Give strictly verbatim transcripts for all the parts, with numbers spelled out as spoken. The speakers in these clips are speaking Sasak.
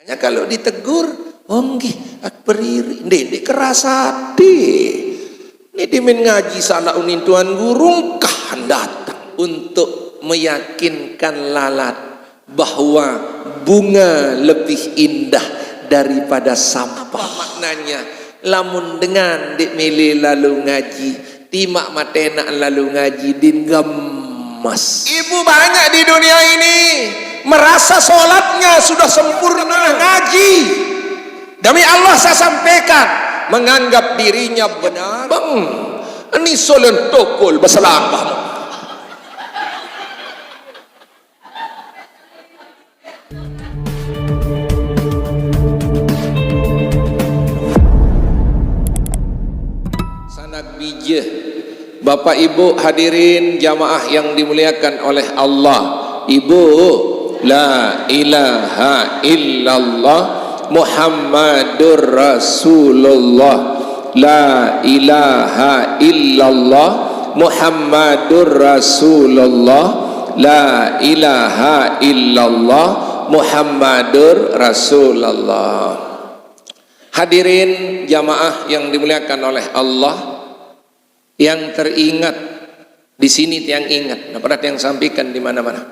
Ya, kalau ditegur, "Oh nggih, ak periri." Ndeq, ndeq keras ati. Ni dimin ngaji sanak unin tuan guru, engkah datang untuk meyakinkan lalat bahwa bunga lebih indah daripada sampah. Apa maknanya? Lamun dengan ndeq mele lalu ngaji, timaq matenak lalu ngaji, din gemes. Ibu banyak di dunia ini merasa sholatnya sudah sempurna, ngaji. Demi Allah saya sampaikan, menganggap dirinya benar. Bang, ini solen tokol beselambang. Sanak bijih. Bapak Ibu hadirin jamaah yang dimuliakan oleh Allah. Ibu, la ilaha illallah Muhammadur Rasulullah. La ilaha illallah Muhammadur Rasulullah. La ilaha illallah Muhammadur Rasulullah. Hadirin jamaah yang dimuliakan oleh Allah, yang teringat di sini, yang ingat, nah, pernah yang sampaikan di mana-mana.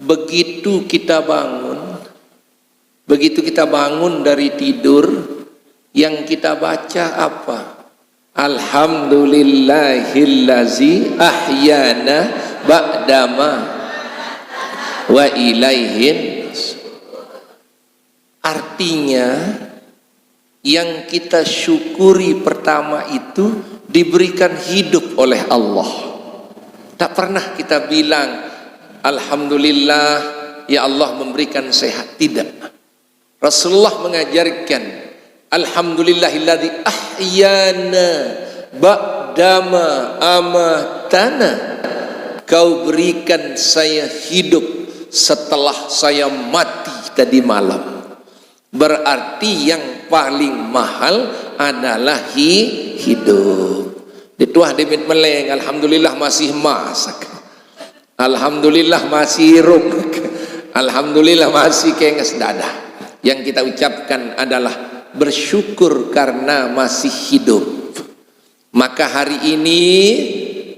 Begitu kita bangun, begitu kita bangun dari tidur, yang kita baca apa? Alhamdulillahillazi ahyana ba'dama wa ilaihin. Artinya, yang kita syukuri pertama itu diberikan hidup oleh Allah. Tak pernah kita bilang, "Alhamdulillah, ya Allah memberikan sehat." Tidak. Rasulullah mengajarkan, "Alhamdulillahilladzi ahyana ba'dama amatana." Kau berikan saya hidup setelah saya mati tadi malam. Berarti yang paling mahal adalah hi-, hidup. Dituah demit meleng, alhamdulillah masih masak. Alhamdulillah masih irup. Alhamdulillah masih kenges dada. Yang kita ucapkan adalah bersyukur karena masih hidup. Maka hari ini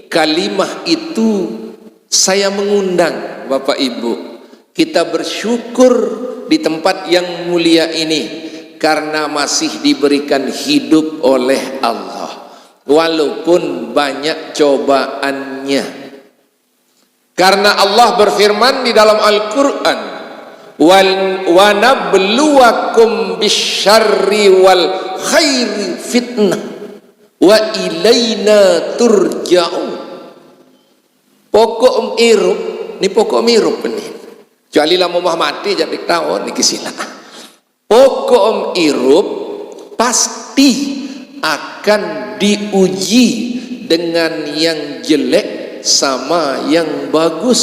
kalimah itu saya mengundang Bapak Ibu, kita bersyukur di tempat yang mulia ini karena masih diberikan hidup oleh Allah, walaupun banyak cobaannya. Karena Allah berfirman di dalam Al-Quran, "Wal-, wa nabluwakum bisyarri wal khairi fitnah, wa ilaina turja'un." Pokok em irup, ni pokok em irup ni. Kecuali lamun mah mati, jadi tahu niki sila. Pokok em irup pasti akan diuji dengan yang jelek sama yang bagus.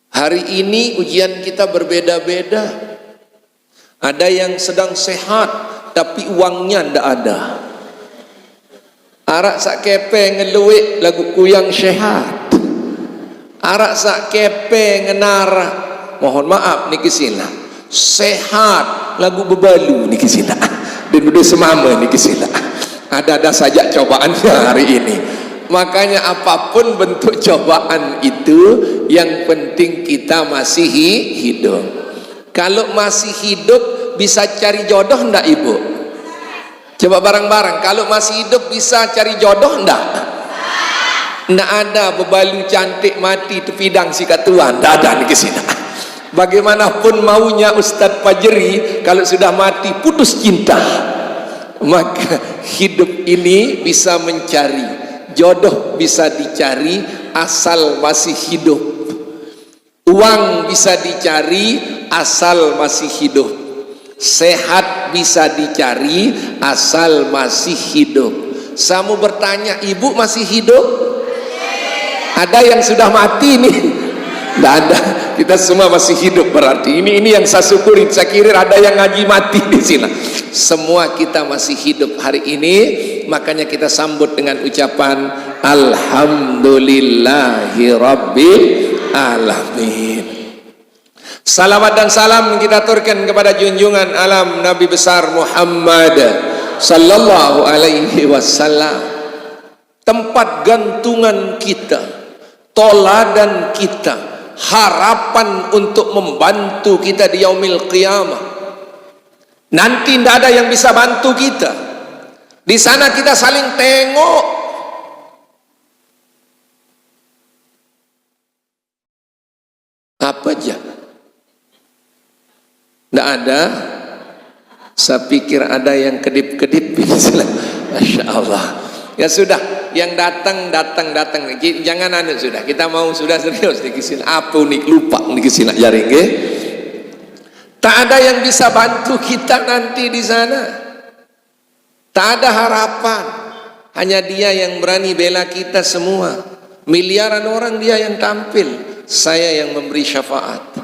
Hari ini ujian kita berbeda-beda. Ada yang sedang sehat, tapi uangnya ndak ada. Arak sak kepeng ngeluik lagu kuyang sehat. Arak sak kepeng ngenarak. Mohon maaf niki sila. Sehat lagu bebalu niki sila. Dan udah semama niki sila. Ada-ada saja cobaannya hari ini. Makanya apapun bentuk cobaan itu, yang penting kita masih hi-, hidup. Kalau masih hidup, bisa cari jodoh ndak, Ibu? Coba bareng-bareng, kalau masih hidup bisa cari jodoh ndak? Ndak ada bebalu cantik mati tepidang sikat tuan, ndak ada niki sila. Bagaimanapun maunya Ustadz Fajri, kalau sudah mati putus cinta. Maka hidup ini bisa mencari, jodoh bisa dicari asal masih hidup. Uang bisa dicari asal masih hidup. Sehat bisa dicari asal masih hidup. Saya mau bertanya, Ibu masih hidup? Ada yang sudah mati nih? Tidak ada. Kita semua masih hidup berarti. Ini, ini yang saya syukuri. Saya kira ada yang ngaji mati di sini. Semua kita masih hidup hari ini, makanya kita sambut dengan ucapan Alhamdulillahirabbil alamin. Salawat dan salam kita aturkan kepada junjungan alam Nabi besar Muhammad sallallahu alaihi wasallam. Tempat gantungan kita, toladan kita, harapan untuk membantu kita di yaumil qiyamah. Nanti tidak ada yang bisa bantu kita. Di sana kita saling tengok. Apa aja? Nggak ada. Saya pikir ada yang kedip-kedip. Masya Allah. Ya sudah, yang datang, datang, datang. Ki- Jangan anu sudah. Kita mau sudah serius di sini. Apa nih lupa di sini jari, nggih? Tak ada yang bisa bantu kita nanti di sana. Tak ada harapan. Hanya dia yang berani bela kita semua. Miliaran orang dia yang tampil. Saya yang memberi syafaat.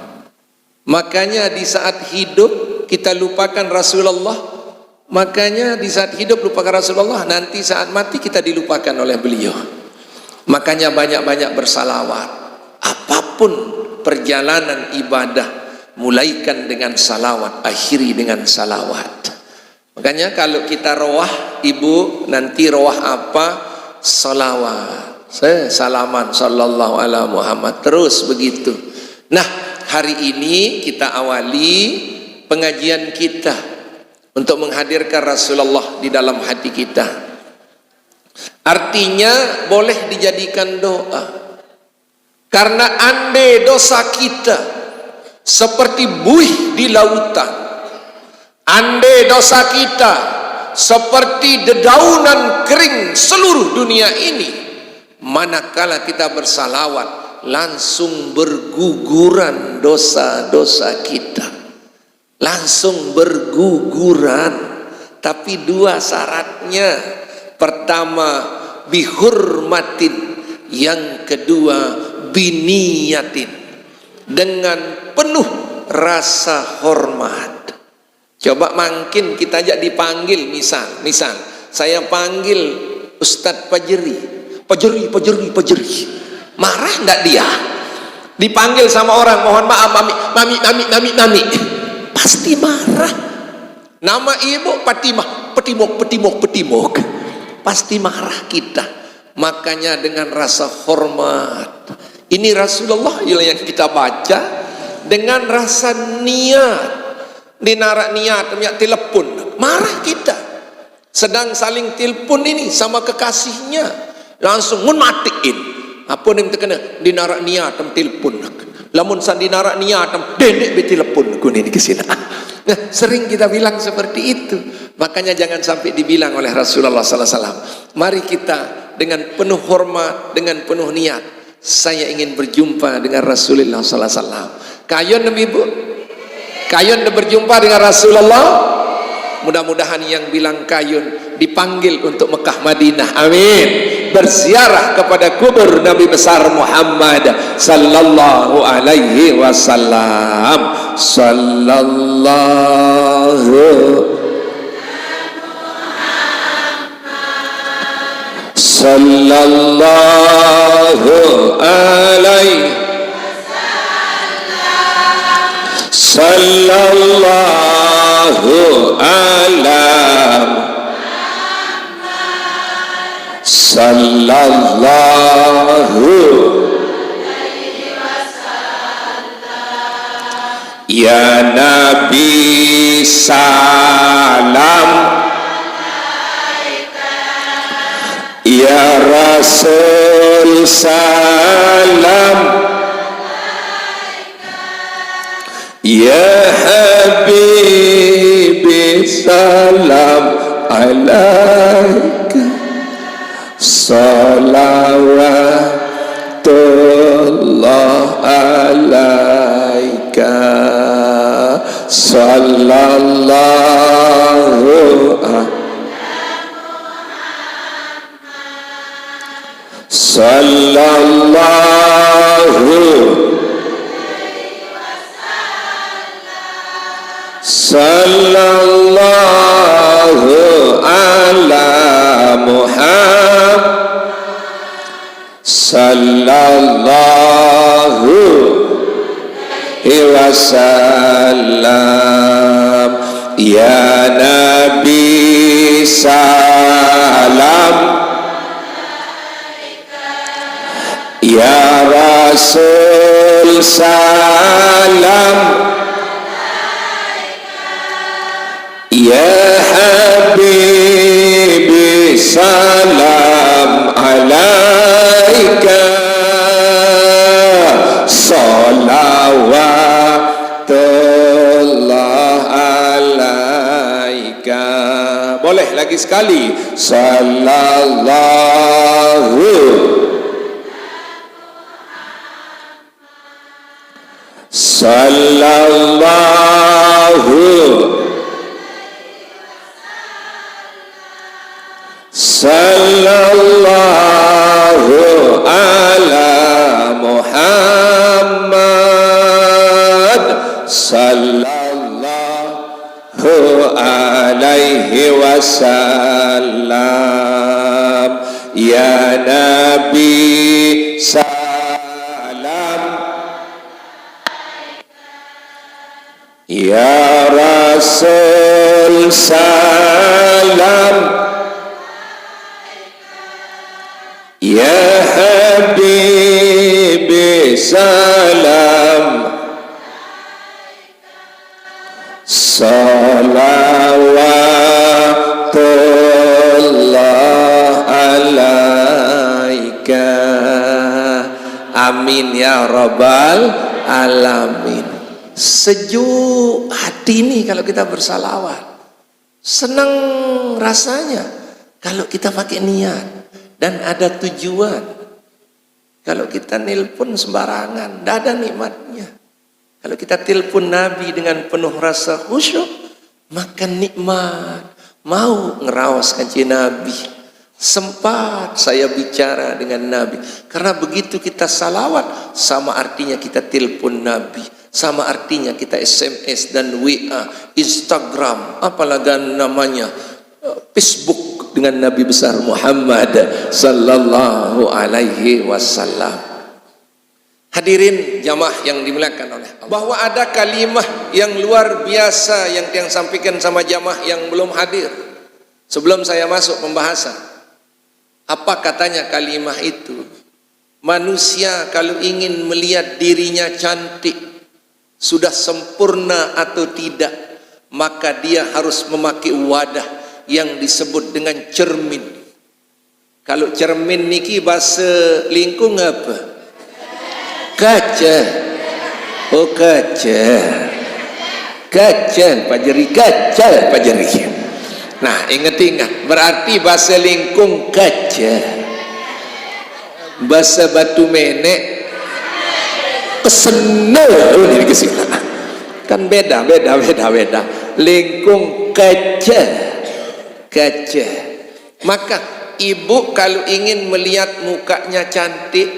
Makanya di saat hidup kita lupakan Rasulullah. Makanya di saat hidup lupakan Rasulullah, nanti saat mati kita dilupakan oleh beliau. Makanya banyak-banyak bersalawat. Apapun perjalanan ibadah, mulaikan dengan salawat, akhiri dengan salawat. Makanya kalau kita roah, Ibu, nanti roah apa? Salawat. Saya salaman sallallahu ala Muhammad. Terus begitu. Nah, hari ini kita awali pengajian kita untuk menghadirkan Rasulullah di dalam hati kita. Artinya boleh dijadikan doa. Karena andai dosa kita seperti buih di lautan, andai dosa kita seperti dedaunan kering seluruh dunia ini, manakala kita bersalawat, langsung berguguran dosa-dosa kita. Langsung berguguran. Tapi dua syaratnya. Pertama, bihurmatin. Yang kedua, biniyatin. Dengan penuh rasa hormat. Coba mangkin kita ajak dipanggil, misal, misal, saya panggil Ustadz Pajeri. Pajeri, Pajeri, Pajeri. Marah nggak dia? Dipanggil sama orang, "Mohon maaf, Mami, Mami, Mami, Mami, Mami." Pasti marah. Nama ibu Fatimah, Petimok, Petimok, Petimok. Pasti marah kita. Makanya dengan rasa hormat. Ini Rasulullah yang kita baca dengan rasa niat. Dinarak niat, minta telepon. Marah kita. Sedang saling telepon ini sama kekasihnya. Langsung mun matiin. Apa yang terkena? Dinarak niat, telepon. Lamun san dinarak niat, dendek be telepon, kuning ke sini. Nah, sering kita bilang seperti itu. Makanya jangan sampai dibilang oleh Rasulullah sallallahu alaihi wasallam. Mari kita dengan penuh hormat, dengan penuh niat. Saya ingin berjumpa dengan Rasulullah sallallahu alaihi wasallam. Kayun, Ibu? Kayun berjumpa dengan Rasulullah? Mudah-mudahan yang bilang kayun dipanggil untuk Mekah Madinah. Amin. Berziarah kepada kubur Nabi besar Muhammad sallallahu alaihi wasallam. Sallallahu Sallallahu alaihi Sallallahu ala Sallallahu Ya Nabi salam, ya Rasul salam, ya Habibi salam alaika. Salawatullah alaika. Sallallahu a- Sallallahu Sallallahu ala Muhammad. Sallallahu alaihi wasallam. Ya Nabi salam, ya Rasul salam, ya Habibi salam alaika, salawatullah alaika. Boleh lagi sekali. Sallallahu Sallallahu Sallallahu ala Muhammad, sallallahu alaihi wasallam. Ya Nabi salam, ya Rasul salam, ya Habibi salam, salawatullah alaika. Amin ya rabbal alamin. Sejuk hati nih kalau kita bersalawat. Senang rasanya kalau kita pakai niat dan ada tujuan. Kalau kita nelpon sembarangan, tidak ada nikmatnya. Kalau kita telepon Nabi dengan penuh rasa khusyuk, maka nikmat. Mau ngeraos kanjeng Nabi. Sempat saya bicara dengan Nabi. Karena begitu kita salawat, sama artinya kita telepon Nabi. Sama artinya kita S M S dan W A, Instagram, apalagi namanya, eh, Facebook dengan Nabi besar Muhammad sallallahu alaihi wasallam. Hadirin jamaah yang dimuliakan oleh Allah, bahwa ada kalimah yang luar biasa yang tiang sampaikan sama jamaah yang belum hadir. Sebelum saya masuk pembahasan, apa katanya kalimah itu? Manusia kalau ingin melihat dirinya cantik, sudah sempurna atau tidak, maka dia harus memakai wadah yang disebut dengan cermin. Kalau cermin niki bahasa lingkung apa? Kaca. Oh, kaca. Kaca, Pak Jeri, kaca, Pak Jeri. Nah, ingat-ingat, berarti bahasa lingkung kaca. Bahasa Batu Menek kesena, oh, ini ke sini. Kan beda, beda, beda, beda. Lingkung kaca. Kaca. Maka ibu kalau ingin melihat mukanya cantik,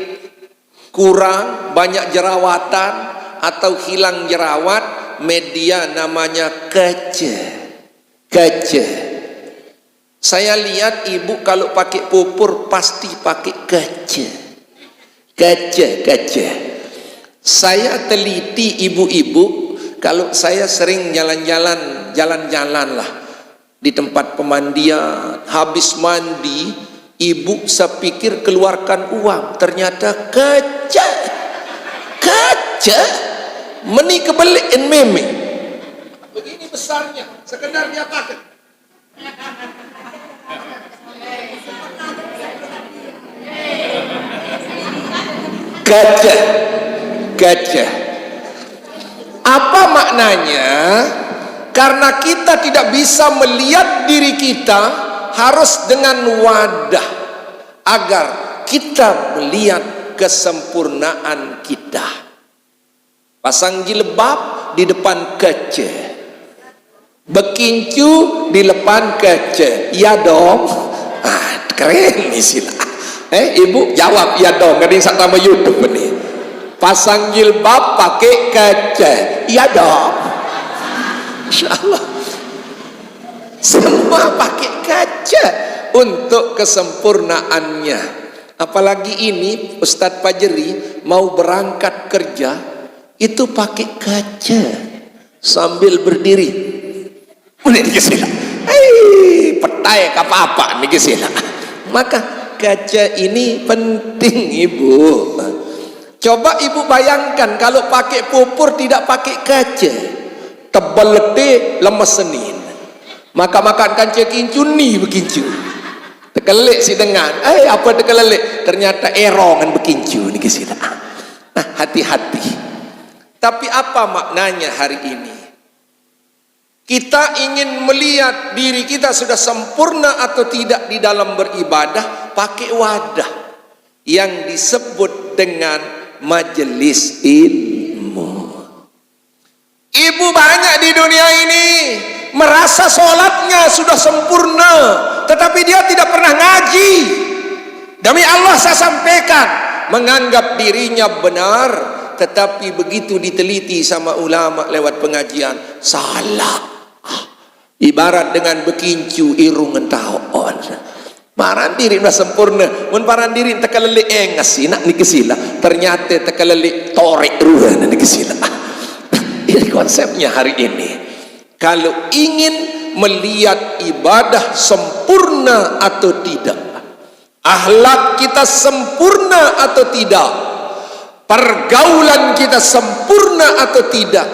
kurang, banyak jerawatan, atau hilang jerawat, media namanya kaca. Kaca. Saya lihat ibu kalau pakai pupur pasti pakai kaca. Kaca, kaca. Saya teliti ibu-ibu, kalau saya sering jalan-jalan, jalan-jalan lah di tempat pemandian, habis mandi, ibu saya pikir keluarkan uang, ternyata kaca. Kaca? Meni kebeliin meme. Begini besarnya, sekedar dia pakai. Kaca. Kaca. Apa maknanya? Karena kita tidak bisa melihat diri kita, harus dengan wadah agar kita melihat kesempurnaan kita. Pasang jilbab di depan kaca. Bekincu di depan kaca. Iya dong. Ah, keren nih sila. Eh, ibu jawab iya dong. Kan ini sama YouTube ini. Pasang jilbab pakai kaca. Iya dong. Insya Allah. Semua pakai kaca untuk kesempurnaannya. Apalagi ini Ustadz Fajri mau berangkat kerja, Itu pakai kaca sambil berdiri. Ini niki sila. Hei, petai apa-apa niki sila. Maka kaca ini penting, Ibu. Coba Ibu bayangkan kalau pakai pupur tidak pakai kaca. Tebel letih, lemes senin. Maka makan kanca kincu ni bekincu. Tekelik si dengan. Eh, apa tekelik? Ternyata erongan bekincu niki sila. Nah, hati-hati. Tapi apa maknanya hari ini? Kita ingin melihat diri kita sudah sempurna atau tidak di dalam beribadah pakai wadah yang disebut dengan majelis ilmu. Ibu banyak di dunia ini merasa sholatnya sudah sempurna, tetapi dia tidak pernah ngaji. Demi Allah saya sampaikan, menganggap dirinya benar, tetapi begitu diteliti sama ulama lewat pengajian, salah. Ibarat dengan bekincu irung entaon. Paran diri dah sempurna. Mun paran diri tekelelek enges, nak niki sila. Ternyata tekelelek torek ruan niki sila. Ini konsepnya hari ini. Kalau ingin melihat ibadah sempurna atau tidak, akhlak kita sempurna atau tidak, pergaulan kita sempurna atau tidak,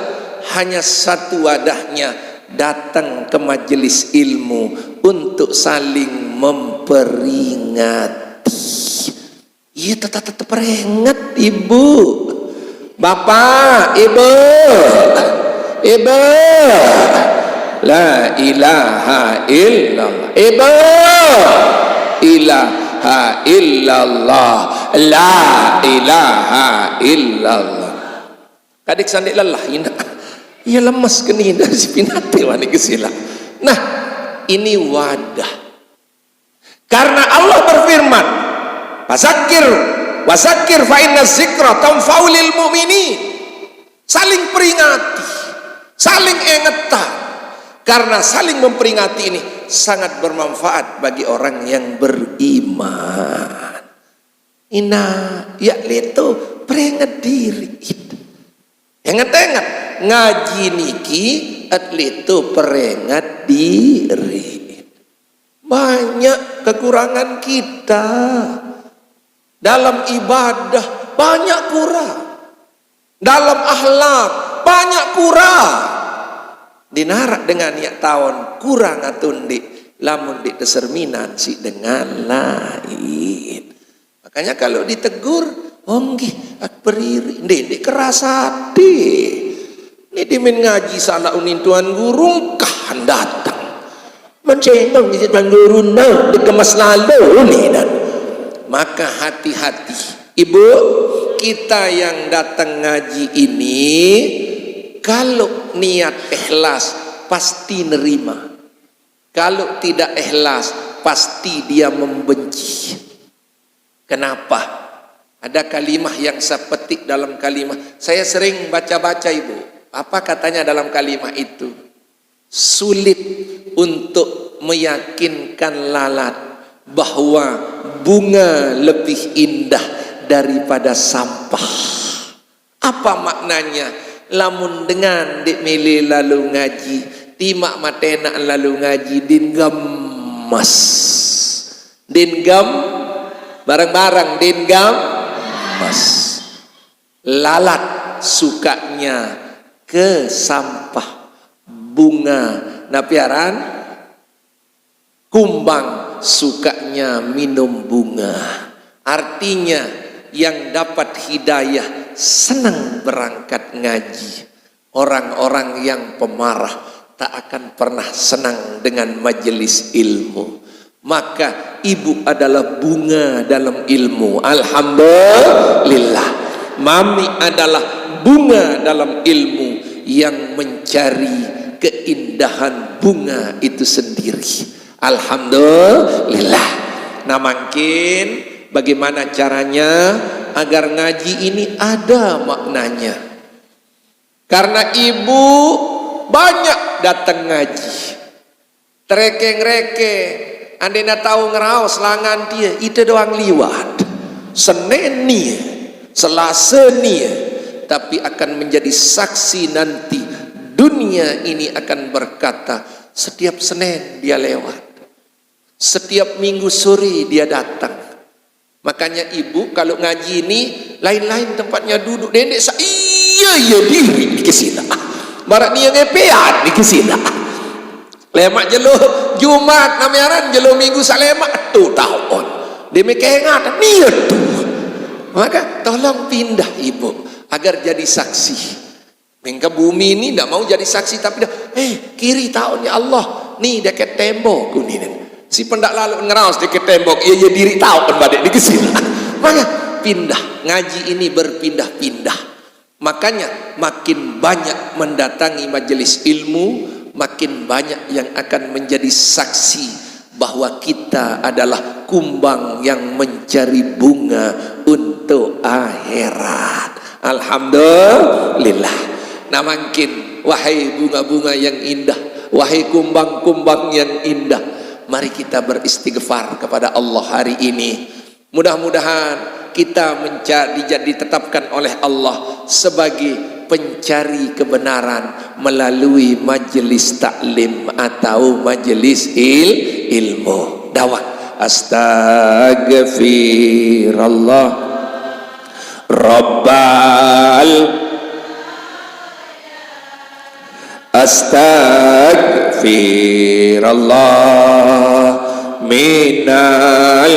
hanya satu wadahnya, datang ke majelis ilmu untuk saling memperingati. Iya, tetap, tetap peringat, Ibu. Bapak, Ibu. Ibu. La ilaha illallah. Ibu. Ilaha illallah. La ilaha illallah. Kadik sandik lelah, indah. Iya, lemas keni dari si pinate wani gesila. Nah, ini wadah. Karena Allah berfirman, "Fazakir, wazakir fa inna zikra tanfa'u lil mu'minin." Saling peringati, saling engetan. Karena saling memperingati ini sangat bermanfaat bagi orang yang beriman. Ina, ya leto peringat diri. Engat-engat, ngaji niki at leto peringat diri. Banyak kekurangan kita dalam ibadah, banyak kurang. Dalam akhlak, banyak kurang. Dinarak dengan yak taon kurang atau ndik, lamun ndik teserminan si dengan lain. Makanya kalau ditegur, oh nggih, at periri, ndik, ndik keras hati. Ini dimin ngaji salah unin tuan guru, engkah datang. Mencengong isi tuan guru, nah, dikemas lalu ni, nah. Maka hati-hati. Ibu, kita yang datang ngaji ini, kalau niat ikhlas, pasti nerima. Kalau tidak ikhlas, pasti dia membenci. Kenapa? Ada kalimah yang saya petik dalam kalimah. Saya sering baca-baca, Ibu. Apa katanya dalam kalimah itu? Sulit untuk meyakinkan lalat bahwa bunga lebih indah daripada sampah. Apa maknanya? Lamun dengan ndik milih lalu ngaji, timak matenak lalu ngaji, din gemas. Din gem, bareng-bareng, din gemas. Lalat sukanya ke sampah, bunga. Napiaran? Kumbang sukanya minum bunga. Artinya, yang dapat hidayah senang berangkat ngaji. Orang-orang yang pemarah tak akan pernah senang dengan majelis ilmu. Maka ibu adalah bunga dalam ilmu. Alhamdulillah. Mami adalah bunga dalam ilmu yang mencari keindahan bunga itu sendiri. Alhamdulillah. Nah, mangkin bagaimana caranya agar ngaji ini ada maknanya? Karena ibu banyak datang ngaji. Terekeng-rekeng, andena tahu ngeraos langan dia, ite doang liwat. Senin nih, Selasa nih, tapi akan menjadi saksi nanti. Dunia ini akan berkata, setiap Senin dia lewat, setiap Minggu sore dia datang. Makanya ibu kalau ngaji ini, lain-lain tempatnya duduk, dendek sa iya iya diri di kesina. Barat ni yang ngepean di kesina. Lemak jelo Jumat, namiaran jelo Minggu salemak tu taun. Demi keingat ni tu. Maka tolong pindah ibu agar jadi saksi. Mengka bumi ni ndak mau jadi saksi, tapi dah, eh, kiri taun ya Allah. Ni deket tembok ku ni. Si pendak lalu ngeraus deket tembok, iya iya diri taun badek di kesina. Maka pindah, ngaji ini berpindah-pindah. Makanya makin banyak mendatangi majelis ilmu, makin banyak yang akan menjadi saksi bahwa kita adalah kumbang yang mencari bunga untuk akhirat. Alhamdulillah. Nah, makin, wahai bunga-bunga yang indah, wahai kumbang-kumbang yang indah, mari kita beristighfar kepada Allah hari ini. Mudah-mudahan kita menjadi ditetapkan oleh Allah sebagai pencari kebenaran melalui majelis taklim atau majelis il ilmu. Dawah. Astagfirullah Rabbal Astagfirullah minal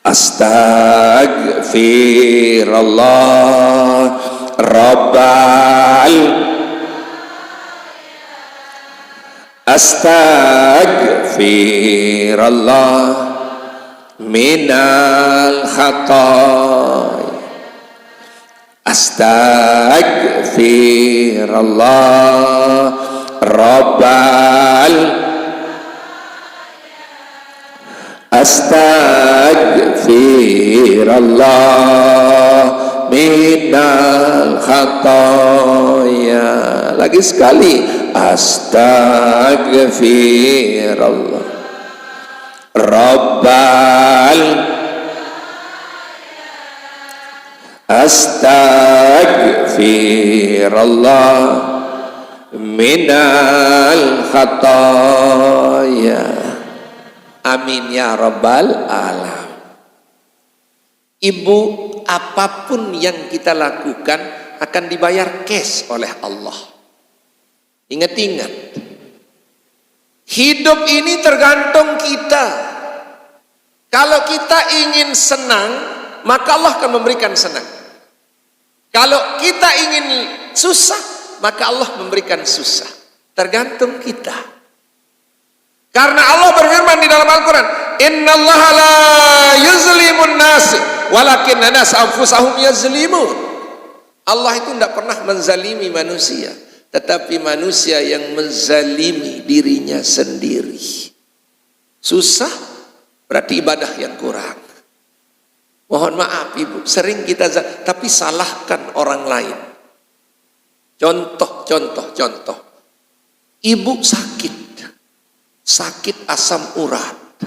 Astagfirullah Rabbal Astagfirullah minal khatai Astagfirullah Rabbal Astagfirullah minal khataya. Lagi sekali. Astagfirullah Rabbal Astagfirullah minal khataya. Amin ya rabbal alam. Ibu, apapun yang kita lakukan akan dibayar cash oleh Allah. Ingat-ingat, hidup ini tergantung kita. Kalau kita ingin senang, maka Allah akan memberikan senang. Kalau kita ingin susah, maka Allah memberikan susah. Tergantung kita. Karena Allah berfirman di dalam Al-Quran, "Innallaha la yuzlimun nas, walakin nas anfusahum yazlimun." Allah itu tidak pernah menzalimi manusia, tetapi manusia yang menzalimi dirinya sendiri. Susah, berarti ibadah yang kurang. Mohon maaf, Ibu, sering kita za- tapi salahkan orang lain. Contoh, contoh, contoh. Ibu sakit, sakit asam urat.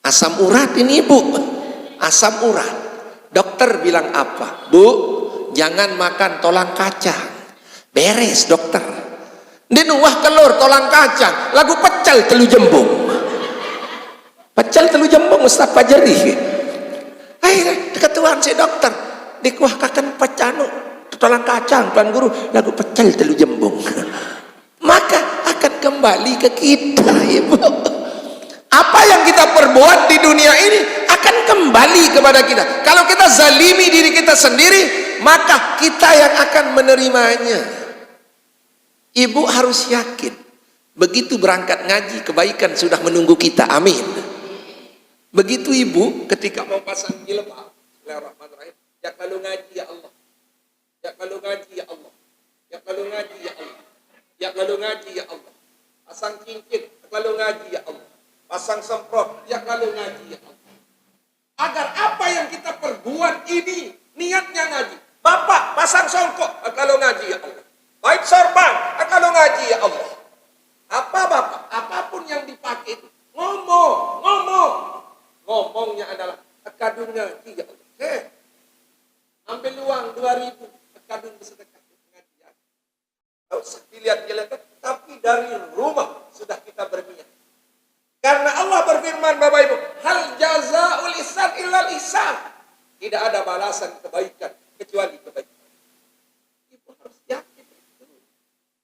Asam urat ini, Ibu, asam urat. Dokter bilang apa? "Bu, jangan makan tolang kacang." Beres, dokter. Dia nuah kelor tolang kacang, lagu pecel telu jembung. Pecel telu jembung, Ustaz Fajri. Hai, ketuaan si dokter. Dikuah kakan pecanu, tolang kacang, Tuan Guru, lagu pecel telu jembung. Maka akan kembali ke kita, Ibu. Apa yang kita perbuat di dunia ini akan kembali kepada kita. Kalau kita zalimi diri kita sendiri, maka kita yang akan menerimanya. Ibu harus yakin, begitu berangkat ngaji, kebaikan sudah menunggu kita. Amin. Begitu ibu ketika mau pasang jilbab, Bismillahirrahmanirrahim. Ya kalau ngaji ya Allah. Ya kalau ngaji ya Allah. Ya kalau ngaji ya Allah. Ya kalau ngaji ya Allah. Pasang cincin, ya kalau ngaji ya Allah. Pasang semprot, ya kalau ngaji ya Allah. Agar apa yang kita perbuat ini niatnya ngaji. Bapak pasang songkok, ya kalau ngaji ya Allah. Baik sorban, ya kalau ngaji ya Allah. Apa Bapak, apapun yang dipakai itu, ngomong, ngomong. Ngomongnya adalah, "Kadung ngaji ya Allah." Heh. Pilihan-pilihan, tapi dari rumah sudah kita berniat. Karena Allah berfirman, Bapak Ibu, "Hal jazaul ihsan illal ihsan." Tidak ada balasan kebaikan kecuali kebaikan. Ibu harus yakin itu.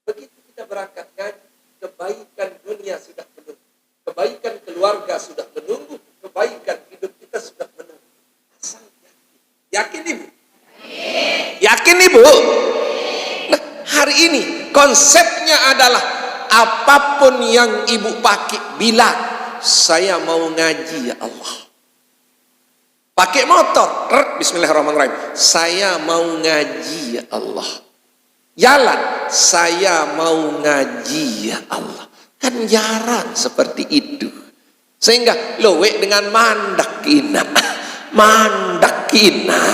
Begitu kita berangkat ngaji, kebaikan dunia sudah menunggu, kebaikan keluarga sudah menunggu, kebaikan hidup kita sudah menunggu. Asal yakin. Yakin, Ibu? Yakin, Ibu? Nah, hari ini konsepnya adalah apapun yang Ibu pakai, bilang, "Saya mau ngaji, ya Allah." Pakai motor, "Rrrt, bismillahirrahmanirrahim. Saya mau ngaji, ya Allah." Jalan, "Saya mau ngaji, ya Allah." Kan jarang seperti itu. Sehingga luwek dengan mandek kina. Mandek kina.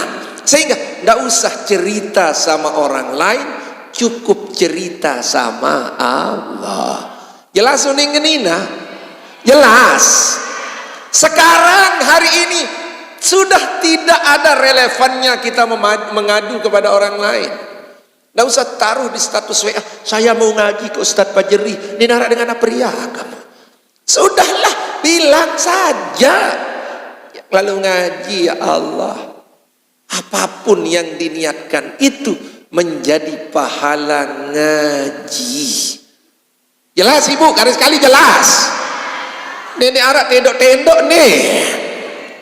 Sehingga ndak usah cerita sama orang lain, cukup cerita sama Allah. Jelas uning ngenina? Jelas. Sekarang, hari ini, sudah tidak ada relevannya kita mema-, mengadu kepada orang lain. Ndak usah taruh di status W A, "Saya mau ngaji ke Ustadz Fajri." Ini narak dengan apa ya kamu? Sudahlah, bilang saja. Lalu ngaji, ya Allah. Apapun yang diniatkan itu menjadi pahala ngaji. Jelas, Ibu? Garis kali jelas. Nenek arak tendok-tendok nih.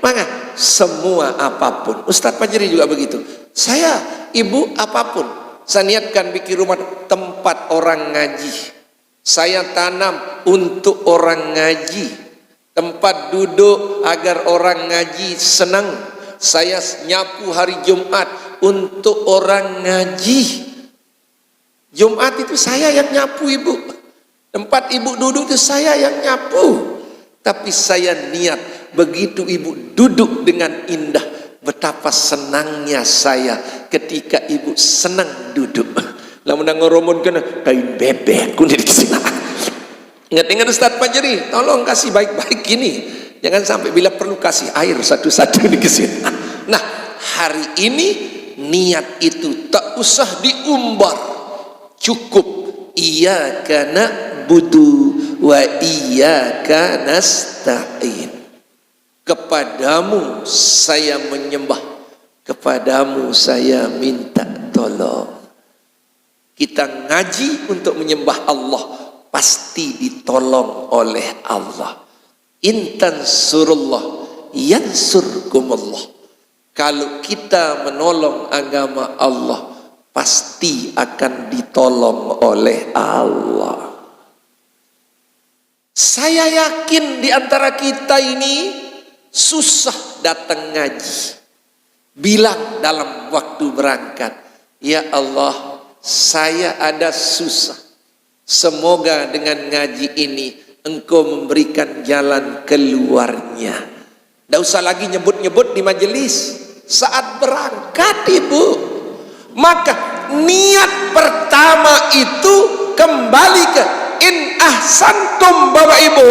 Maka semua apapun. Ustadz Fajri juga begitu. Saya, Ibu, apapun. Saya niatkan bikin rumah tempat orang ngaji. Saya tanam untuk orang ngaji. Tempat duduk agar orang ngaji senang. Saya nyapu hari Jumat untuk orang ngaji. Jumat itu saya yang nyapu, Ibu. Tempat Ibu duduk itu saya yang nyapu. Tapi saya niat, begitu Ibu duduk dengan indah, betapa senangnya saya ketika Ibu senang duduk. Lamun ngoromun kena kain bebek, kuning di sini. Ingat-ingat Ustadz Fajri, tolong kasih baik-baik gini. Jangan sampai bila perlu kasih air satu-satu di sini. Nah, hari ini niat itu tak usah diumbar. Cukup, "Iyyaka na'budu wa iyyaka nasta'in." "Kepadamu saya menyembah, kepadamu saya minta tolong." Kita ngaji untuk menyembah Allah, pasti ditolong oleh Allah. "In tansurullah yansurkumullah." Kalau kita menolong agama Allah, pasti akan ditolong oleh Allah. Saya yakin di antara kita ini susah datang ngaji. Bilang dalam waktu berangkat, "Ya Allah, saya ada susah. Semoga dengan ngaji ini Engkau memberikan jalan keluarnya." Ndak usah lagi nyebut-nyebut di majelis. Saat berangkat, Ibu. Maka niat pertama itu kembali ke in ahsantum, Bapak Ibu.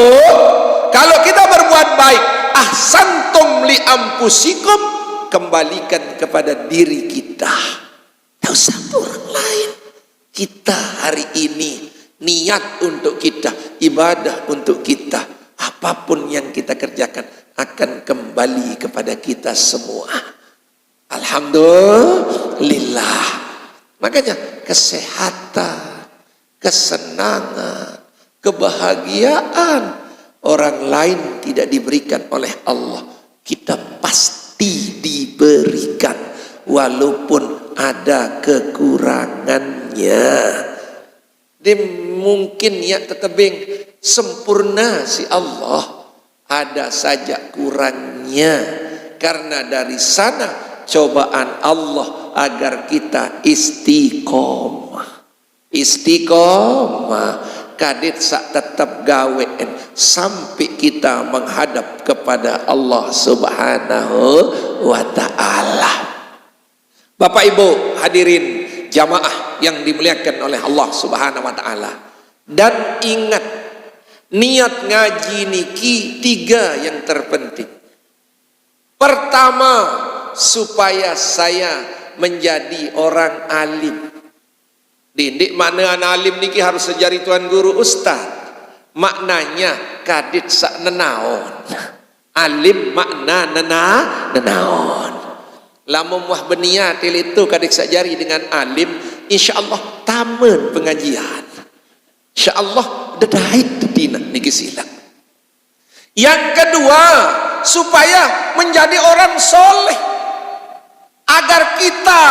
Kalau kita berbuat baik, ahsantum li anfusikum, kembalikan kepada diri kita. Ndak usah orang lain. Kita hari ini niat untuk kita, ibadah untuk kita, apapun yang kita kerjakan akan kembali kepada kita semua. Alhamdulillah. Makanya kesehatan, kesenangan, kebahagiaan orang lain tidak diberikan oleh Allah, kita pasti diberikan walaupun ada kekurangannya. Dia mungkin ya tetebing sempurna si Allah, ada saja kurangnya. Karena dari sana cobaan Allah agar kita istiqomah. Istiqomah, kadit sak tetap gawean sampai kita menghadap kepada Allah Subhanahu wa Ta'ala. Bapak Ibu hadirin jamaah yang dimuliakan oleh Allah Subhanahu wa Ta'ala. Dan ingat, niat ngaji niki tiga yang terpenting. Pertama, supaya saya menjadi orang alim. Tindik makna anak alim niki harus sejari tuan guru ustaz. Maknanya kadit sak nenaon. Alim makna nena nenaon. Lamun wah beniat itu kadit sak jari dengan alim, insya Allah taman pengajian. Insya Allah dedait dina niki sila. Yang kedua, supaya menjadi orang soleh. Agar kita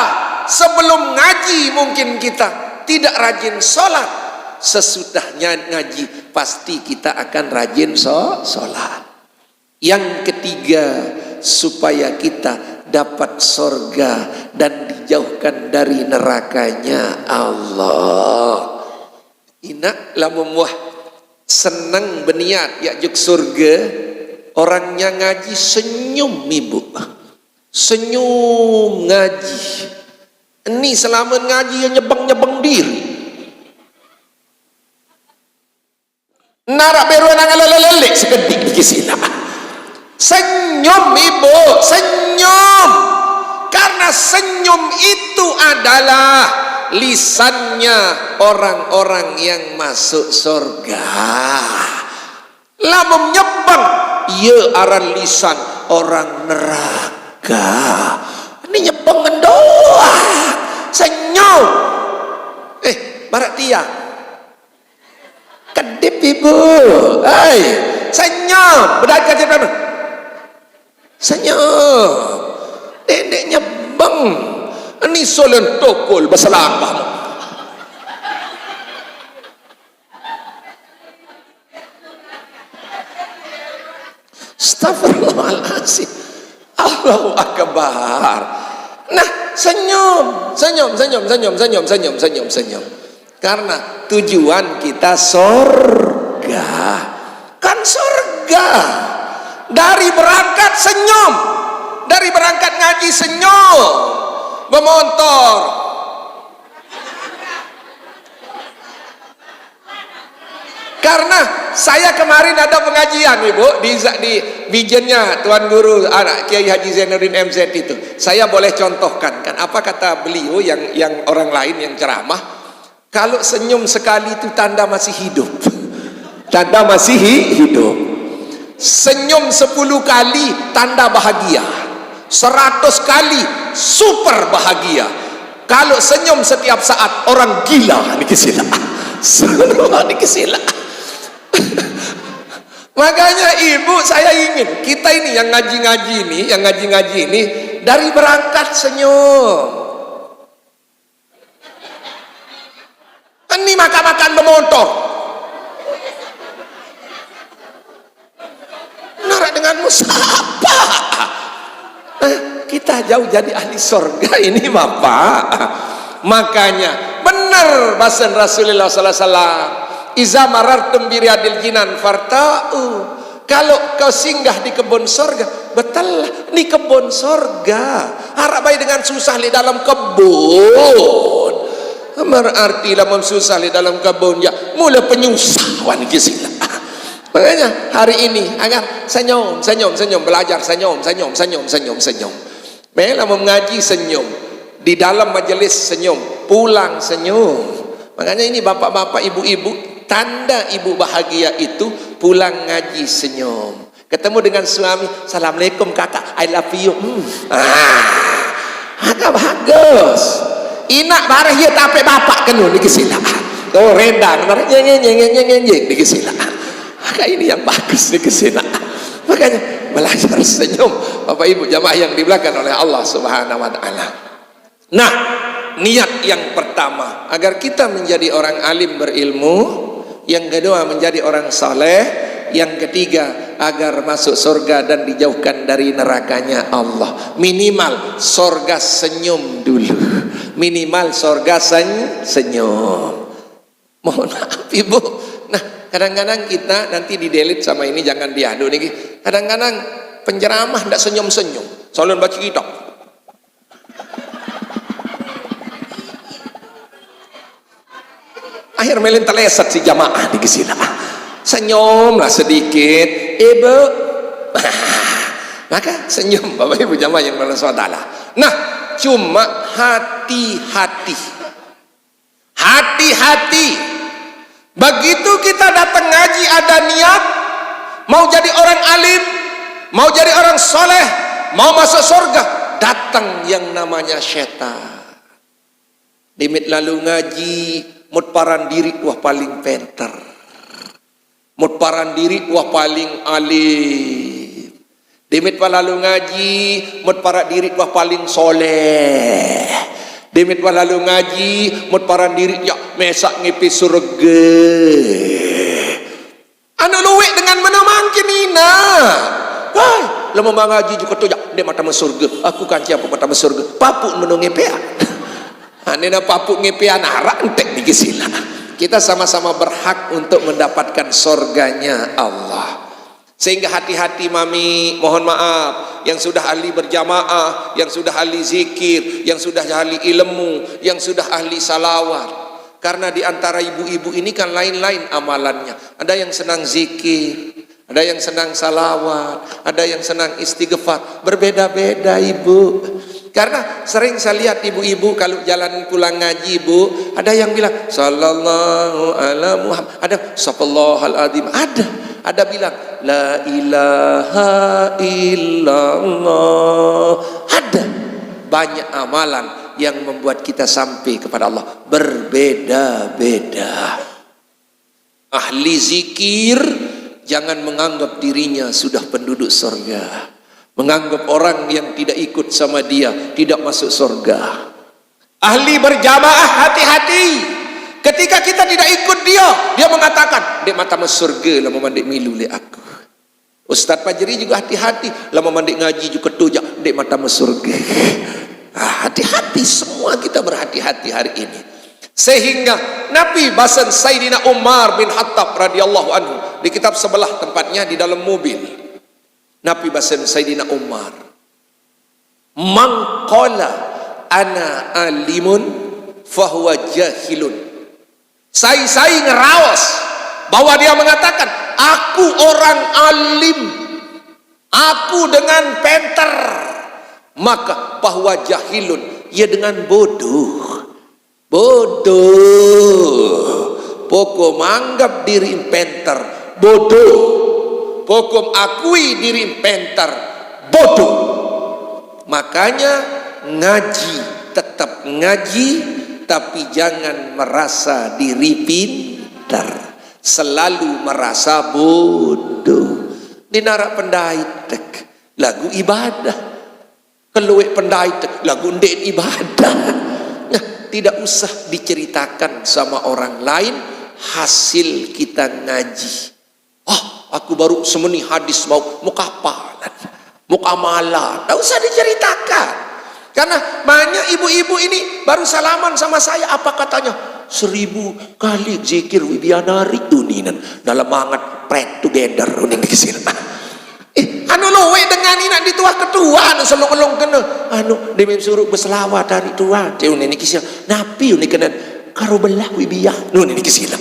sebelum ngaji, mungkin kita tidak rajin sholat, sesudahnya ngaji pasti kita akan rajin so sholat. Yang ketiga, supaya kita dapat sorga dan dijauhkan dari nerakanya Allah. Ina lamun wah seneng beniat ya juk surga, orangnya ngaji senyum ibu. Senyum ngaji. Ini selama ngaji ya nyebeng-nyebeng diri. Narak beru nang lele-lele sekedik di sila. Senyum ibu, senyum. Karena senyum itu adalah lisannya orang-orang yang masuk surga. Lamun nyebeng, ya aran lisan orang neraka. Ini nyebeng doang. Senyum. Eh, barak tiang. Kedip ibu. Hai, senyum. Beda aja, senyum. Dendek nyebeng. Ini solen tokol beselambang. Astagfirullahaladzim. Allahu Akbar. Nah, senyum, senyum, senyum, senyum, senyum, senyum, senyum, senyum. Karena tujuan kita sorga. Kan sorga. Dari berangkat senyum. Dari berangkat ngaji senyum. Bermotor. Karena saya kemarin ada pengajian, Ibu, di, di bijennya Tuan Guru, anak Kiai Haji Zainuddin M Z itu. Saya boleh contohkan, kan, apa kata beliau yang, yang orang lain yang ceramah? Kalau senyum sekali itu tanda masih hidup. Tanda masih hi- hidup. Senyum sepuluh kali tanda bahagia. Seratus kali super bahagia. Kalau senyum setiap saat, orang gila niki sila. Semua niki sila. Makanya ibu, saya ingin kita ini yang ngaji-ngaji ini, yang ngaji-ngaji ini dari berangkat senyum. Ini makan-makan bermotor. Narak denganmu siapa? Eh, kita jauh jadi ahli sorga ini, Bapak. Makanya benar bahasa Rasulullah sallallahu alaihi wasallam, "Iza marartum biriadil jinan farta'u." Kalau kau singgah di kebun sorga, betul ni kebun sorga. Harap baik dengan susah di dalam kebun. Berarti lamun susah di dalam kebun, ya, mula penyusah wan ke sila. Makanya hari ini agar senyum, senyum, senyum, belajar senyum, senyum, senyum, senyum, senyum. Meh lamun ngaji senyum, di dalam majelis senyum, pulang senyum. Makanya ini bapak-bapak, ibu-ibu, tanda ibu bahagia itu pulang ngaji senyum. Ketemu dengan suami, "Assalamualaikum kakak, I love you." Hmm. Ah, agak bagus. Inak bareh ya tapi bapak kenu niki sila. Oh, rendang, nara nyeng, nyeng, nyeng, nyeng, nyeng, niki sila. Maka ini yang bagus niki sila. Makanya belajar senyum, Bapak Ibu jamaah yang dimuliakan oleh Allah Subhanahu wa Ta'ala. Nah, niat yang pertama agar kita menjadi orang alim berilmu, yang kedua menjadi orang saleh, yang ketiga agar masuk surga dan dijauhkan dari nerakanya Allah. Minimal sorga senyum dulu. Minimal sorga sen- senyum. Mohon maaf ibu. Nah, kadang-kadang kita nanti di delete sama ini, jangan diadu nih. Kadang-kadang penceramah ndak senyum-senyum. Salon baca kitab. Akhir melin teleset si jamaah di sila. Senyumlah sedikit, ibu. Maka senyum Bapak Ibu jamaah yang bersaudara. Nah, cuma hati-hati. Hati-hati. Begitu kita datang ngaji ada niat, mau jadi orang alim, mau jadi orang soleh, mau masuk surga, datang yang namanya setan. Dimit lalu ngaji, mut paran diri wah paling penter. Mut paran diri wah paling alim. Dimit wah lalu ngaji, mut paran diri wah paling soleh. Dimit wah lalu ngaji, mut paran diri ya mesak ngipi surga. Anu luwek dengan mana mangkin ina. Wah, lama ngaji juga tu ya, dek mata surga. Aku kan siapa mata surga. Papuk menungi pea. Ane na papuk ngepean arak entek niki sila. Kita sama-sama berhak untuk mendapatkan sorganya Allah. Sehingga hati-hati mami, mohon maaf, yang sudah ahli berjamaah, yang sudah ahli zikir, yang sudah ahli ilmu, yang sudah ahli salawat. Karena di antara ibu-ibu ini kan lain-lain amalannya. Ada yang senang zikir, ada yang senang salawat, ada yang senang istighfar. Berbeda-beda, Ibu. Karena sering saya lihat ibu-ibu kalau jalan pulang ngaji, Bu, ada yang bilang, "Sallallahu ala Muhammad." Ada, "Astagfirullahaladzim." Ada. Ada bilang, "La ilaha illallah." Ada. Banyak amalan yang membuat kita sampai kepada Allah. Berbeda-beda. Ahli zikir jangan menganggap dirinya sudah penduduk sorga. Menganggap orang yang tidak ikut sama dia tidak masuk sorga. Ahli berjamaah, hati-hati. Ketika kita tidak ikut dia, dia mengatakan, "Dek mata surga lah memandik milu le aku." Ustadz Fajri juga hati-hati, lama mandik ngaji juga tu jak, dek mata surga. Ah, hati-hati, semua kita berhati-hati hari ini. Sehingga Nabi basen Sayyidina Umar bin Khattab radhiyallahu anhu di kitab sebelah tempatnya di dalam mobil. Nabi basen Sayyidina Umar, "Man qala ana alimun fahuwa jahilun." Sai-sai ngeraos bahwa dia mengatakan, "Aku orang alim, aku dengan penter," maka bahwa jahilun, ia dengan bodoh. Bodoh. Pokok menganggap diri penter, bodoh. Pokok akui diri penter, bodoh. Makanya ngaji, tetap ngaji, tapi jangan merasa diri pintar. Selalu merasa bodoh. Di narak pendaitek, lagu ibadah. Keluek pendaitek, lagu ndak ibadah. Nah, tidak usah diceritakan sama orang lain hasil kita ngaji. "Ah, aku baru semeni hadis mau, mau kapalan, mau kamalan." Tak usah diceritakan. Karena banyak ibu-ibu ini baru salaman sama saya, apa katanya? "Seribu kali zikir wibianari tuninan." Dalam banget pret together uning di sini. Eh, anu luwek dengan ini nak dituah ketua anu selong-elong kena. Anu, demi suruh berselawat hari tua. Cek uning ni kisah. Napi uning kena karo belah wibia. Nu ni kisah.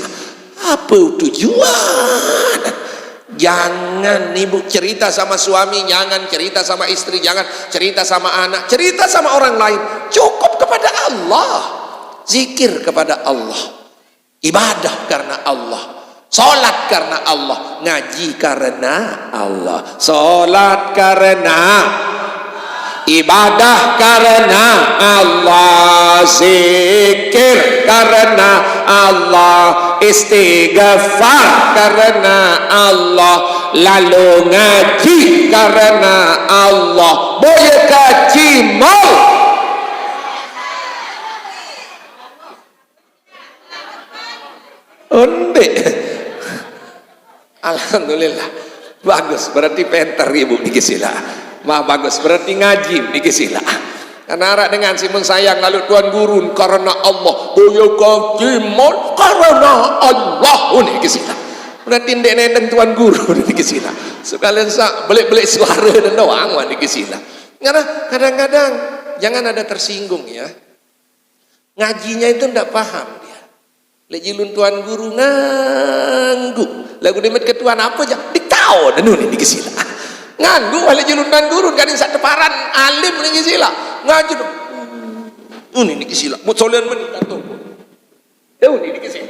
Apa tujuan? Jangan ibu cerita sama suami, jangan cerita sama istri, jangan cerita sama anak, cerita sama orang lain. Cukup kepada Allah. Zikir kepada Allah. Ibadah karena Allah. Salat karena Allah. Ngaji karena Allah. Salat karena, ibadah karena Allah, zikir karena Allah, istighfar karena Allah, lalu ngaji karena Allah. Boya kaji mau. Onde. Alhamdulillah. Bagus, berarti penter ibu niki sila. Mah bagus, berarti ngaji niki sila. Karena arak dengan si mun sayang lalu Tuan Guru karena Allah. Boya kaji mau karena Allah niki sila. Berarti ndek nendeng Tuan Guru niki sila. Sekalian sa belik-belik suara dan doang wah niki sila. Karena kadang-kadang jangan ada tersinggung ya. Ngajinya itu ndak paham dia. Lek jilun Tuan Guru nganggu. Lagu demet ketuan apa aja? Diktaon anu ni dikisila. Nganggu wale jilun Tuan Guru kadang sak teparan alim ni kisila. Ngaji tu. Uni ni kisila. Mut solian meni kata. Tuh, ini dikasih.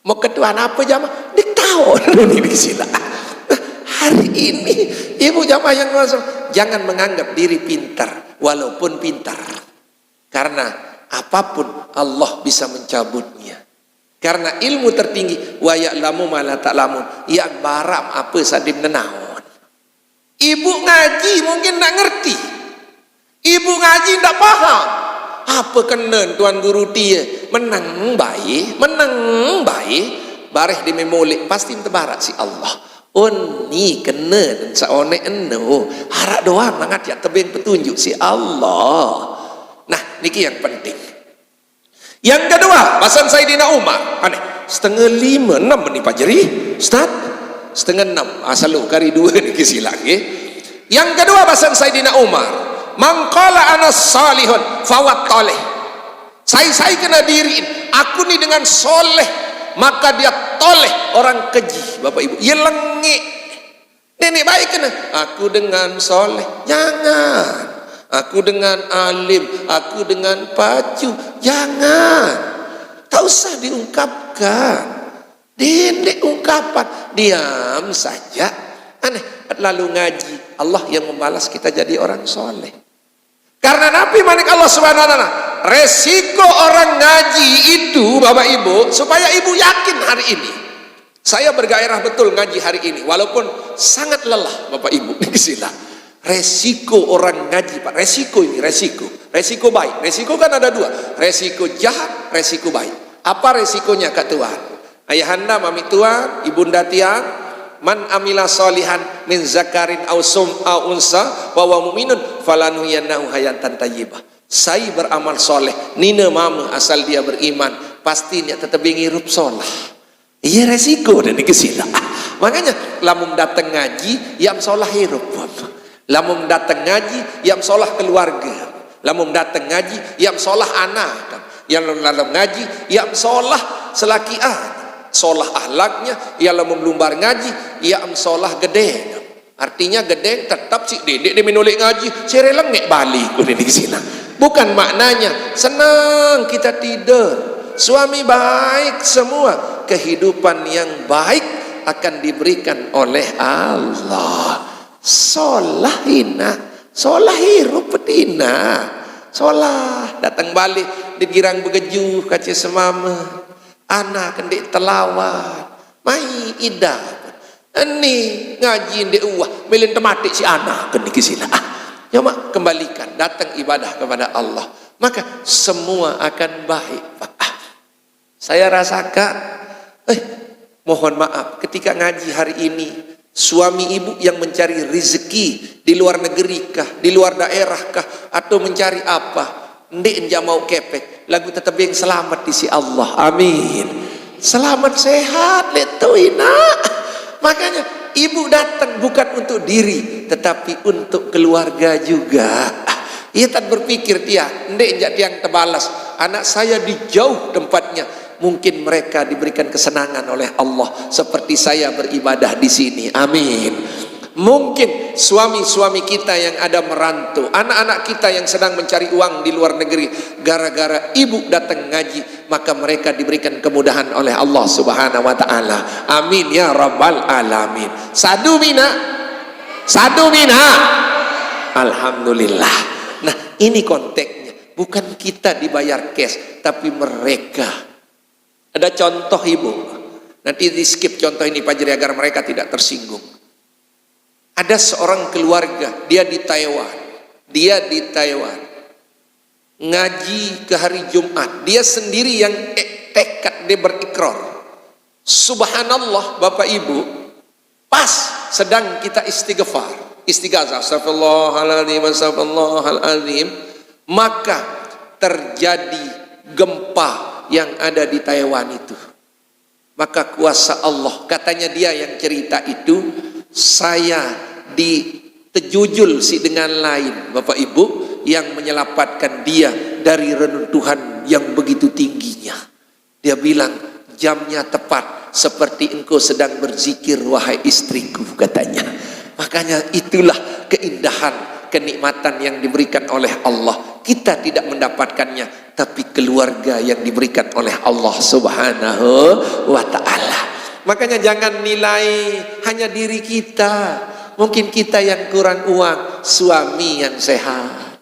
Mau ketua apa jamaah? Diktaon ini dikasih. Nah, hari ini, ibu jamaah yang langsung, jangan menganggap diri pintar, walaupun pintar. Karena apapun Allah bisa mencabutnya. Karena ilmu tertinggi, wa ya'lamu ma la ta'lamun. Yang baram apa sadin nenaon. Ibu ngaji mungkin ndak ngerti. Ibu ngaji ndak paham. Apa kenen Tuan Guru tie? Menang bae, menang bae. Bareh di memolik, pasti tebarak si Allah. Oni kenen saone eno. Harap doang mangat ya tebeng petunjuk si Allah. Nah, niki yang penting. Yang kedua, bahasan Sayyidina Umar. Aneh, setengah lima, enam menit Pak Jeri, Ustaz. Setengah enam, asal lu kari dua ni kisi lagi. Yang kedua, bahasan Sayyidina Umar. Mangkala anas salihun fawat toleh. Saya, saya kena diri. Aku ni dengan soleh, maka dia toleh orang keji, Bapak Ibu. Ia lengik. Nenek baik kena. Aku dengan soleh. Jangan. Aku dengan alim. Aku dengan pacu. Jangan. Tak usah diungkapkan. Dendek ungkapan. Diam saja. Aneh. Lalu ngaji. Allah yang membalas kita jadi orang soleh. Karena Nabi manik Allah Subhanahu wa Ta'ala, resiko orang ngaji itu, Bapak Ibu, supaya Ibu yakin hari ini. Saya bergairah betul ngaji hari ini, walaupun sangat lelah, Bapak Ibu. Sila. Resiko orang ngaji, Pak. Resiko ini, resiko. Resiko baik. Resiko kan ada dua. Resiko jahat, resiko baik. Apa resikonya, Kak Tuan? Ayahanda, mami tuan, ibunda tiang, man amila salihan min zakarin au sum au unsa wa huwa mu'minun falanuhyiyannahu hayatan thayyibah. Saya beramal soleh, nina mama asal dia beriman, pasti nia tetap hirup solah. Iya, resiko dan kesila. Makanya lamun datang ngaji, yang solah hirup. Lamun datang ngaji, yang solah keluarga. Lamun datang ngaji, yang solah anak. Yang lalu ngaji, yang solah selakian. Solah ahlaknya, yang lamun lumbar ngaji, yang solah gede. Artinya gede tetap si dedek dia menolak ngaji, sere lengek balik udah di sini. Bukan maknanya senang kita tidur. Suami baik semua, kehidupan yang baik akan diberikan oleh Allah. Solah ina, solah hirup ina. Solah datang balik di girang begejuh kaca semama. Anak kendik telawan. Mai ida. Ini ngaji ndik uah, milin tematik si anak kendi kisila. Ah, ya mak, kembalikan, datang ibadah kepada Allah. Maka semua akan baik, Pak. Ah, saya rasakan, eh, mohon maaf, ketika ngaji hari ini, suami ibu yang mencari rezeki di luar negeri kah, di luar daerah kah, atau mencari apa, ndik nja mau kepek, lagu tetebeng selamat di si Allah. Amin. Selamat sehat, letu ina. Makanya ibu datang bukan untuk diri, tetapi untuk keluarga juga. Ia tak berpikir dia, ndik nja tiang tebalas. Anak saya di jauh tempatnya, mungkin mereka diberikan kesenangan oleh Allah seperti saya beribadah di sini. Amin. Mungkin suami-suami kita yang ada merantau, anak-anak kita yang sedang mencari uang di luar negeri, gara-gara ibu datang ngaji, maka mereka diberikan kemudahan oleh Allah Subhanahu wa Ta'ala. Amin ya Rabbal Alamin. Sadu mina, sadu mina. Alhamdulillah. Nah, ini konteksnya. Bukan kita dibayar cash, tapi mereka. Ada contoh, Ibu. Nanti di skip contoh ini, Pak Jeri, agar mereka tidak tersinggung. Ada seorang keluarga, dia di Taiwan. Dia di Taiwan. Ngaji ke hari Jumat. Dia sendiri yang e-, tekad, dia berikrar. Subhanallah, Bapak Ibu. Pas sedang kita istighfar, istighazah, astagfirullahaladzim, astagfirullahaladzim, maka terjadi gempa yang ada di Taiwan itu. Maka kuasa Allah, katanya dia yang cerita itu, saya ditejujul si dengan lain, Bapak Ibu, yang menyelamatkan dia dari reruntuhan yang begitu tingginya. Dia bilang, jamnya tepat seperti engkau sedang berzikir, wahai istriku, katanya. Makanya itulah keindahan, kenikmatan yang diberikan oleh Allah. Kita tidak mendapatkannya, tapi keluarga yang diberikan oleh Allah Subhanahu wa Ta'ala. Makanya, jangan nilai hanya diri kita. Mungkin kita yang kurang uang, suami yang sehat.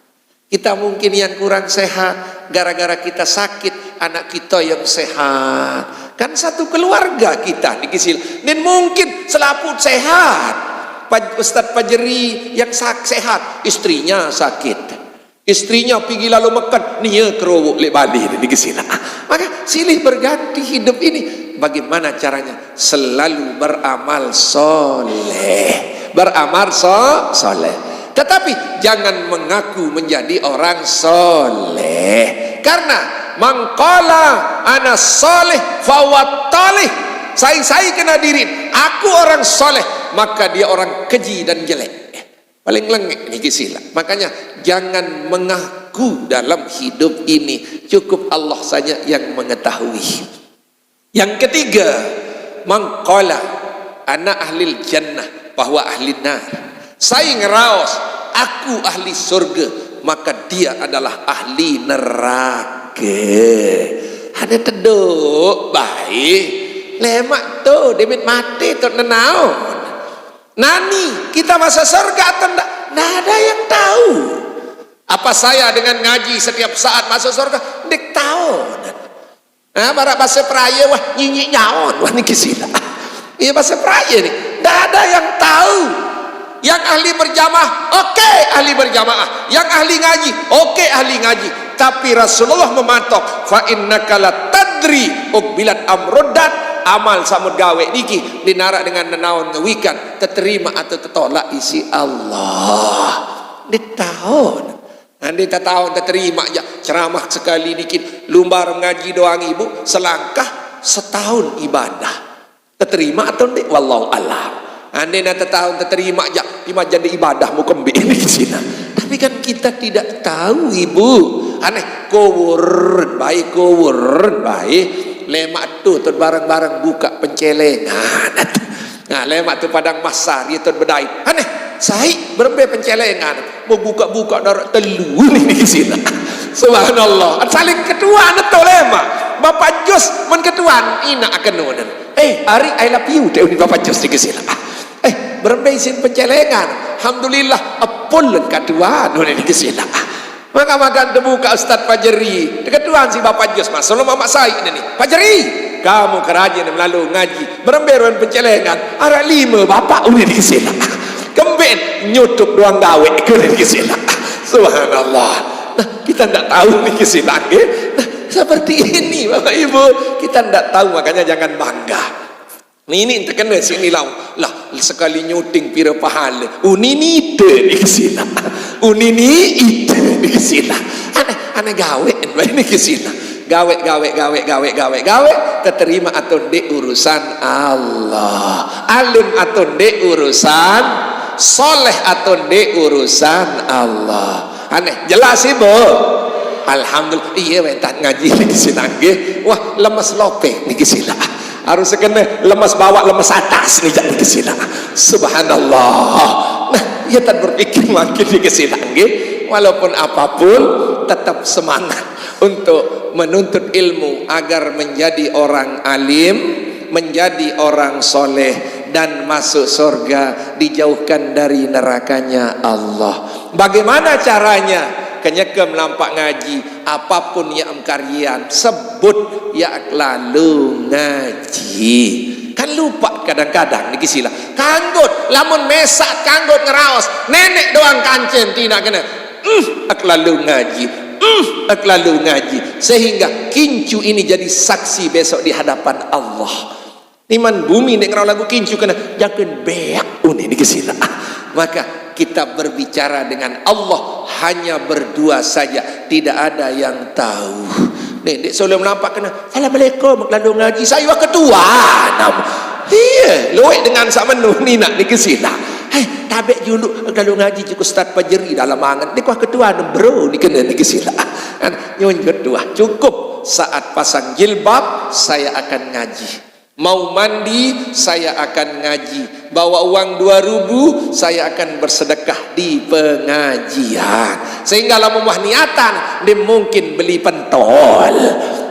Kita mungkin yang kurang sehat, gara-gara kita sakit, anak kita yang sehat. Kan satu keluarga kita, niki sila. Nin mungkin selaput sehat. Paj-, Ustadz Pajeri yang sak-, sehat, istrinya sakit. Istrinya pigi lalu makan, nia kerowok lek Bali, niki sila. Maka silih berganti hidup ini. Bagaimana caranya? Selalu beramal soleh. Beramal so-, soleh. Tetapi jangan mengaku menjadi orang soleh. Karena mangkala ana soleh fawat talih. Sai-sai kena diri, aku orang soleh, maka dia orang keji dan jelek. Paling lengek niki sila. Makanya jangan mengaku dalam hidup ini. Cukup Allah saja yang mengetahui. Yang ketiga, mangkala ana ahlil jannah bahwa ahli nar. Saya ngeraos, aku ahli surga, maka dia adalah ahli neraka. Ada teduk baik. Lemak tu, demit mati tu nenaon. Nani, kita masuk surga atau ndak? Ndak ada yang tahu. Apa saya dengan ngaji setiap saat masuk surga? Ndak tahu. Nah, barak bahasa peraya, wah, nyinyik nyaon, wah, niki sila. Iya, bahasa peraya ni. Ndak ada yang tahu. Yang ahli berjamaah, oke, ahli berjamaah. Yang ahli ngaji, oke, ahli ngaji. Tapi Rasulullah mematok, fa innaka la tadri uqbilat am ruddat, amal samut gawe niki dinarak dengan nenaon ngewikan, teterima atau tetolak isi Allah. Ndak tahu. Andai tataon teterima ja ceramah sekali dikit, lumbar ngaji doang ibu, selangkah setahun ibadah. Teterima atau ndak? Wallahu alam. Andai na tataon teterima ja, ima jadi ibadah mu kembali di sini. Tapi kan kita tidak tahu, ibu. Aneh, kowuren bae, kowuren bae. Lemak tu, tu bareng-bareng buka pencelengan. Nah, lemak tu padang masar, ya tu bedai. Aneh, sai berembe pencelengan. Mau buka-buka darat telu ni di sini. Subhanallah. Saling ketua neto lemak. Bapak Jos men ketua ina akan nunan. Eh, hari I love you, dia ni Bapak Jos di sini. Eh, berembe isin pencelengan. Alhamdulillah, apul ketua nunan di sini. Maka makan terbuka Ustaz Pajeri. Deketuan si Bapak Jos, Mas. Selalu Mamak Said ni. Pajeri, kamu kerajin melalu ngaji. Berembe ruan pencelengan. Arak lima bapak uni di sini. Kembin nyutup doang gawe ke di sini. Subhanallah. Nah, kita ndak tahu ni kisila, nggih. Nah, seperti ini, Bapak Ibu, kita ndak tahu, makanya jangan bangga. Nini terkena sini lau. Lah, sekali nyuting pira pahala. Uni ni ite ni kisila. Uni ni ite ni kisila. Aneh, aneh gawe, ini kisila. Gawe, gawe, gawe, gawe, gawe, gawe. Keterima atau ndak urusan Allah. Alim atau ndak urusan. Soleh atau ndak urusan Allah. Aneh, jelas, Ibu? Alhamdulillah. Iya, wentah ngaji niki sila, nggih. Wah, lemes lope niki sila. Harus kena lemes bawah, lemes atas ni, jak niki sila. Subhanallah. Nah, ia tak berpikir makin niki sila, nggih. Walaupun apapun, tetap semangat untuk menuntut ilmu agar menjadi orang alim, menjadi orang soleh, dan masuk surga, dijauhkan dari nerakanya Allah. Bagaimana caranya? Kenyekem lampak ngaji, apapun yang mengkarian, sebut ya lalu ngaji. Kan lupa kadang-kadang niki sila. Kanggut, lamun mesak kanggut ngeraos, nenek doang kancen tina kena. Uh, ak lalu ngaji. Uh, ak lalu ngaji. Sehingga kincu ini jadi saksi besok di hadapan Allah. Niman bumi nek ngerau lagu kincu kena, jangan beak uni di kesina. Maka kita berbicara dengan Allah hanya berdua saja, tidak ada yang tahu. Nek, dek, sebelum nampak kena, "Assalamualaikum, lalu ngaji, saya ketua nam." Iya, luwek dengan sama nu ni nak di kesina. Hei, tabek juluk lalu ngaji, cukup Ustaz Pajeri dalam angan. Dek, kuah ketua nam, bro, dikena di kesina. Kan, nyun ketua, cukup saat pasang jilbab, saya akan ngaji. Mau mandi, saya akan ngaji. Bawa uang dua ribu, saya akan bersedekah di pengajian. Sehingga lamun wah niatan, dia mungkin beli pen-, Tol.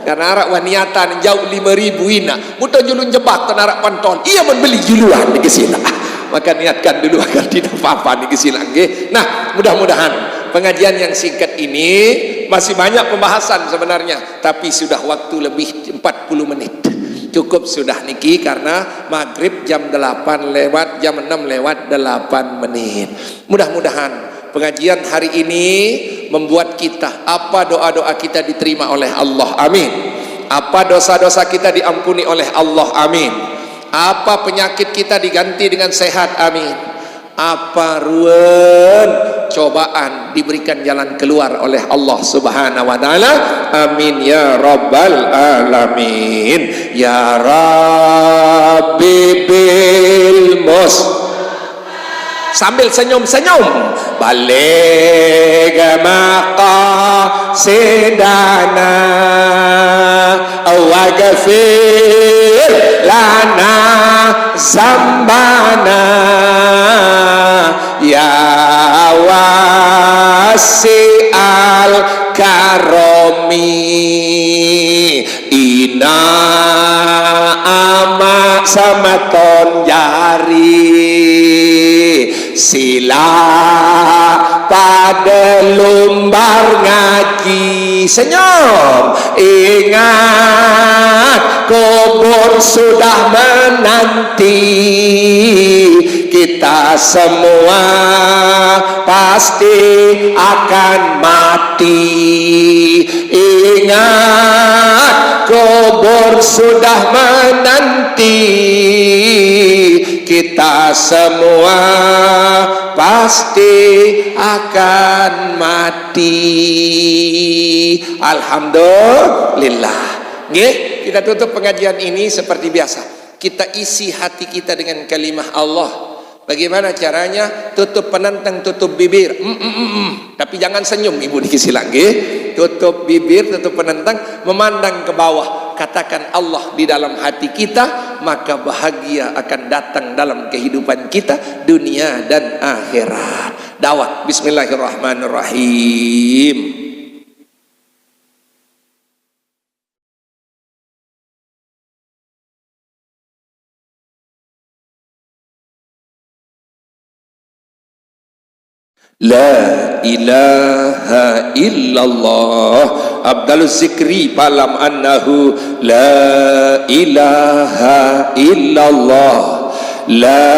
Karena arak wah niatan jauh lima ribu ina. Muto julun jebak tan arak pantol. Ia membeli juluan di sila. Maka niatkan dulu agar tidak apa-apa di sila. Nggih. Nah, mudah-mudahan pengajian yang singkat ini masih banyak pembahasan sebenarnya, tapi sudah waktu lebih empat puluh menit. Cukup sudah niki karena maghrib jam delapan lewat, jam enam lewat delapan menit. Mudah-mudahan pengajian hari ini membuat kita, apa doa-doa kita diterima oleh Allah. Amin. Apa dosa-dosa kita diampuni oleh Allah. Amin. Apa penyakit kita diganti dengan sehat. Amin. Apa ruan cobaan diberikan jalan keluar oleh Allah Subhanahu wa taala. Amin ya rabbal alamin. Ya Rabbi bil mus. Sambil senyum-senyum. Balik maqasidana, waghfir lana zambana, ya wasi'al karami. Ina ama samaton jari, sila pada lumbar ngaji. Senyum. Ingat, kubur sudah menanti. Kita semua pasti akan mati. Ingat, kubur sudah menanti. Kita semua pasti akan mati. Alhamdulillah. Nggih, kita tutup pengajian ini seperti biasa. Kita isi hati kita dengan kalimah Allah. Bagaimana caranya? Tutup penentang, tutup bibir. Mm, mm, mm, mm. Tapi jangan senyum, ibu niki sila nggih. Tutup bibir, tutup penentang, memandang ke bawah. Katakan Allah di dalam hati kita, maka bahagia akan datang dalam kehidupan kita dunia dan akhirat. Dawat. Bismillahirrahmanirrahim. La ilaha illallah. Abdalus zikri palam annahu la ilaha illallah. La